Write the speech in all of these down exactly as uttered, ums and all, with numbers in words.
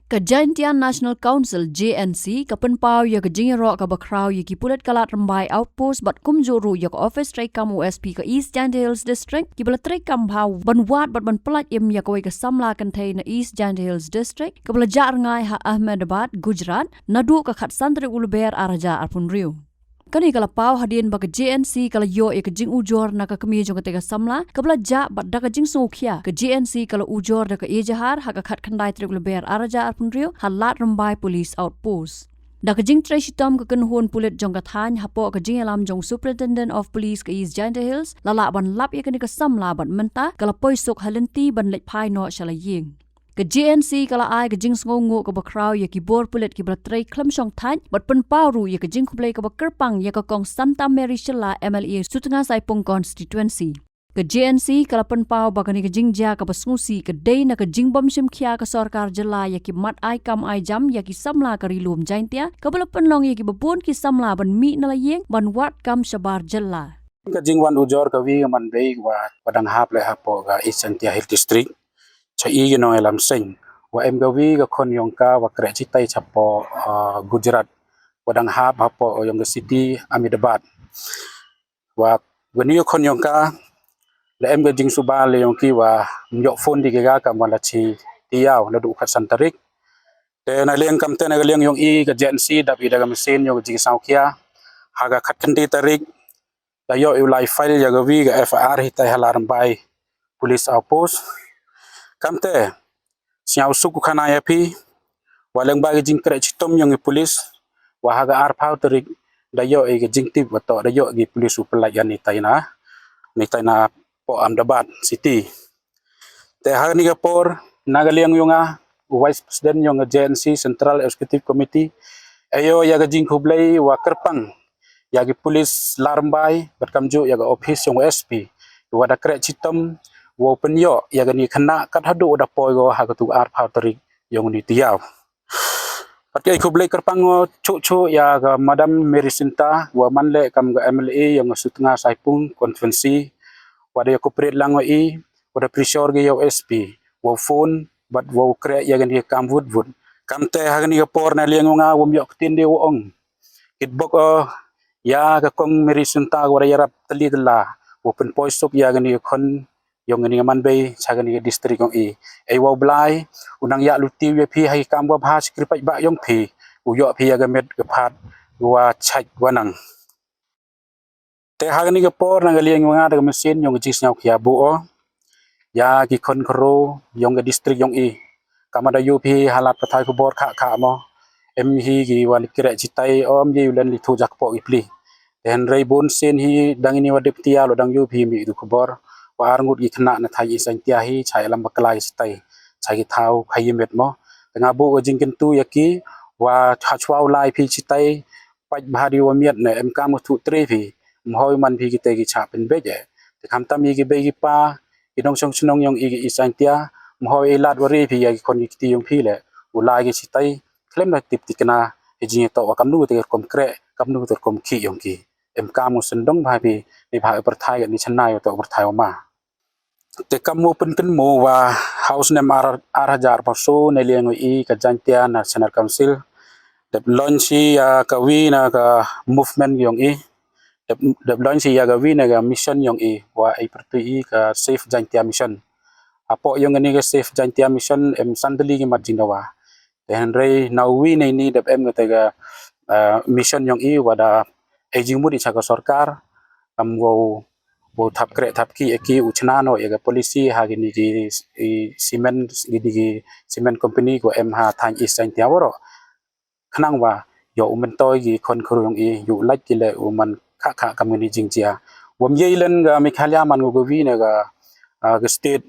Ka Jaintia National Council, J N C, ka pynpaw ïa ka jingïaroh kaba khraw ïa ki pulit ka Lad Rymbai Outpost bad kumjuh ruh ïa ka ophis treikam u S P ka East Jaintia Hills District, kiba la treikam bha ban wad bad ban pyllait im ïa kawei ka samla kynthei na East Jaintia Hills District, kaba la jah rngai ha Ahmedabad, Gujarat, naduh ka khatsan tarik u Lber ar hajar arphew hynriew. Kane ka la paw hadien ba ka J N C ka la ïoh ïa ka jingujor na ka kmie jong kata ka samla kaba la jah, bad da ka jingsngewkhia ka J N C ka la ujor da ka ejahar ha ka khatkhyndai tarik u Lber ar hajar arphew hynriew ha Lad Rymbai Police Outpost. Da ka jingtrei shitom ka kynhun pulit jong ka thaiñ hapoh ka jingïalam jong Superintendent of Police ka East Jaintia Hills, la lah ban lap ïa kane ka samla bad mynta ka la poi suk ha lynti ban leit phai noh sha la ïing. Ka J N C ka la ai ka jingsngewnguh kaba khraw ïa ki bor pulit kiba la trei khlem shong thait bad pynpaw ruh ïa ka jingkhublei kaba kyrpang ïa ka Kong Santa Mary Shylla, M L A Sutnga Saipung Constituency. Ka J N C ka la pynpaw ba kane ka jingjia kaba sngewsih ka dei na ka jingbym shim khia ka sorkar jylla ïa ki mat ai kam ai jam ïa ki samla ka Ri Lum Jaintia, kaba la pynlong ïa kiba bun ki samla ban mih na la ïing ban wad kam shabar jylla. Ka jingwan ujor ka wi ka man bei wa, wa dang hap leh hapoh ka East Jaintia Hills District. Cha i ki nongïalam seng, wa em ka wi ka khon yong ka wa kreh chitai chapoh, ah, Gujarat, wa dang hap hapoh yong ka city Ahmedabad. Wa, wa ni ka khon yong ka, la em ka jingsuba leh yong ki wa ym ïoh phone di ka ga kam wa la chi tiaw naduh u khatsan tarik. Te na liang kamte na ka liang yong i ka J N C dap i da ka machine yong ka jingsngewkhia. Ha ka khatkhyndai tarik, da ïoh i u lai file ïa ka wi ka F I R hitai ha Lad Rymbai Police Outpost. Kamte, sngewsuk u khana ïa phi, wa lyngba ka jingkreh chitom yong i police, wa ha ka arphew tarik, da ïoh i ka jingtip wa toh da ïoh ki police u pyllait ïa ni tai na, ni tai na poh Ahmedabad City. Te ha kani ka por, na ka liang yong nga, u Vice President yong ka J N C Central Executive Committee, ïoh ïa ka jingkhublei wa kyrpang ïa ki police Lad Rymbai, bad kamjuh ïa ka ophis yong u S P, wa da kreh chitom, wa pynïoh ïa kani ka khynnah kat haduh da poi ko ha katu arphew tarik yong ni tiaw. Pat ka khublei kyrpang ngo chuh chuh ïa ka Madam Mary Sinta, wa man leh kam ka M L A yong ka Sutnga Saipung Constituency, wa da ïa cooperate lang wa i, wa da pressure ki ïa u S P, wa phone, bad wa kreh ïa kani ka kam wut wut. Kamte ha kani ka por na liang yong nga wa ym ïoh ktien de wa ong. Kitbok o, ïa ka Kong Mary Sinta wa da ïarap tylli tylla, wa pynpoi suk ïa kani ka khon yong kani ka man bei, cha kani ka district yong i. Ei wa u Blai, u nang ïa luti ïa phi ha i kam wa bha shi kyrpad ba yong phi, u ïoh phi ïa ka met ka phad, wa chait wa nang. Te ha kani ka por na ka liang yong nga da ka machine yong ka jingsngewkhia buh o. Ïa ki khon khro yong ka district yong i. Kam da ïoh phi ha lad pathai khubor kha kha mo. Em hi ki wa li kreh chitai o, em hi u len li thuh jakpoh ki pli. Te hynrei bun sien hi dang ini wa dep tia lo dang ïoh phi mi du khubor. Wa arngut ki khynnah na thai East Jaintia hi, cha ïalam bakla chitai. Cha ki thaw kha ïa met mo. Te nga buh ka jingkyntu ïa ki, wa ha chwa u lai phi chitai, pait bha di wa miat ne em kam u thuh tre phi. Mhoi man phi kite ki cha pynbeit eh. Te khamtam ïa ki bei ki pa, ki nongshong shnong yong i ki East Jaintia, mhoi i lad wa ri phi ïa ki khon ki kti yong phi leh. U lai ki chitai, khlem da tip tikna, i jingïatoh wa kamnu te rukom kreh, kamnu te rukom khih yong ki. Em kam u sendong bha phi, ni bha u pyrthai ni chanai u toh u pyrthai wa ma. Te kam u pynkynmaw wa ha u snem ar, ar hajar arphew saw na liang i ka Jaintia National Council. Dep launch hi ïa ka wi na ka movement yong i. Dep, dep launch hi ïa ka wi na ka mission yong i wa i pyrthuh i ka Save Jaintia Mission. Hapoh yong kani ka Save Jaintia Mission em san tylli ki mat jingdawa. Te hynrei na u wi na ini dep em kata ka, ah, mission yong i wa da ai jingmut i cha ka sorkar. Kam wow, wow thap kreh thap khih ïa ki u chna noh ïa ka policy ha kini ki, i, cement, kini ki cement company ko em ha thaiñ East Jaintia waroh. Khnang wa ïoh u myntoi ki khon khro yong i, ïoh lait ki leh u man kha kha kam kini jingjia. Wam ïa i len ka Meghalaya man ko ka wi na ka, ah, ka state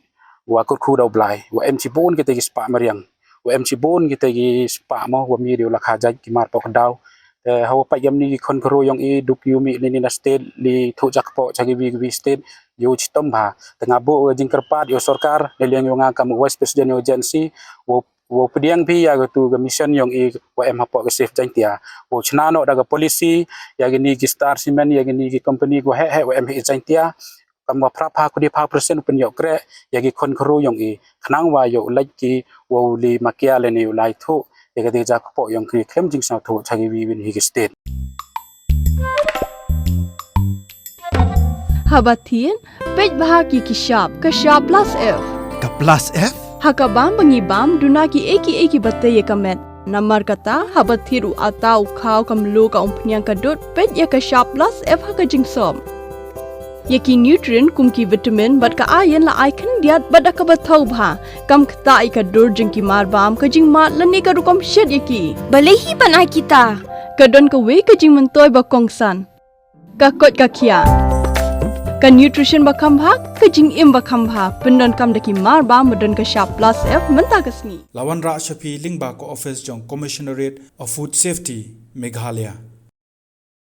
wa kyrkhu da u Blai. Wa em chibun kite ki spah mariang. Wa em chibun kite ki spah mo, wam ïa i di u la kha jait ki mar pok daw. Te hawa pait yam ni ki khon khro yong i duk ïoh mih ni ni na state li thuh jakpoh cha ki wi ki wi state ïoh chitom bha. Te nga buh ka jingkyrpad ïa u sorkar, na liang yong nga kam u Vice President yong ka J N C, wow, wow pdiang phi ïa katu ka mission yong i wa em hapoh ka Save Jaintia. Wow chna noh da ka policy ïa kini ki Star Cement, ïa kini ki company ko heh heh wa em ha East Jaintia. kam ka phra pha kudi pha percent u pynïoh kreh ïa ki khun khru yong i, khnang wa ïoh leit ki wow li makia lane u lai thuh ïa ka dei ja kpoh yong ki khlem jingsngewthuh cha ki wi win hi ki state. Haba thied, peit bha ki ki shap, ka shap plus F. Ka plus F? Ha ka bam ba ngi bam, duna ki ei ki ei ki ba tei ïa ka met. Namar kata, haba thied u ata u khaw ka mluh ka umphniang ka dud, peit ïa ka shap plus F ha ka jingsop. Ïa ki nutrient kum ki vitamin bad ka iron la ai khyndiat bad da kaba thaw bha. Kam ktah ïa ka dur jong ki mar bam, ka jingmad lane ka rukom shet ïa ki. Balei hi ban ai kita? Ka don kawei ka jingmyntoi ba kongsan. Ka koit ka khiah. Ka nutrition ba kham bha, ka jingim ba kham bha. Pyndonkam da ki mar bam ba don ka shap plus F mynta ka sngi. La wanrah sha phi lyngba ka office jong Commissionerate of Food Safety, Meghalaya.